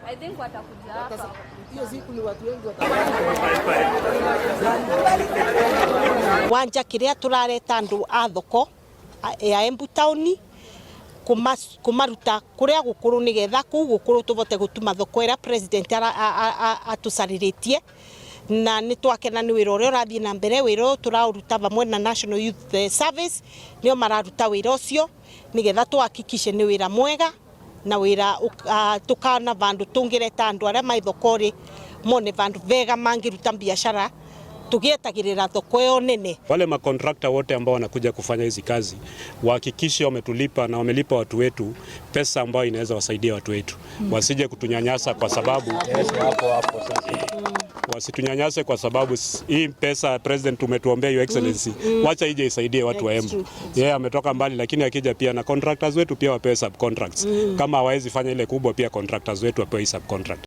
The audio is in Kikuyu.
I think watakuja hapa. Hiyo siku ni watu wengi. Wanja kiria turareta andu a thoko ya Embu Town kumaruta kuria gukuru nigetha kuu gukuru tuvote gutuma thoko ira president atucariritie. Na nĩ twakena nĩ wĩra ũrĩa ũrathiĩ na mbere. Wĩra ũyũ tũraũruta vamwe na National Youth Service, nĩo mararuta wĩra ũcio nĩgetha tũhakikishe nĩ wĩra mwega na wĩra tukana vandu tũngĩreta andũ arĩa mai thoko-rĩ mone vandu vega mangĩruta biashara tugietagĩrĩra thoko ĩyo nene. Wale makontrakta wote ambao wanakuja kufanya hizi kazi wahakikishe wametulipa na wamelipa watu wetu pesa ambayo inaweza wasaidia watu wetu, wasije kutunyanyasa kwa sababu wasitunyanyase kwa sababu hii pesa president umetuombea, Your Excellency, wacha ije isaidie watu wa Embu. Yeye ametoka mbali, lakini akija pia na contractors wetu pia wapewe subcontracts. Kama hawawezi fanya ile kubwa, pia contractors wetu wapewe subcontract.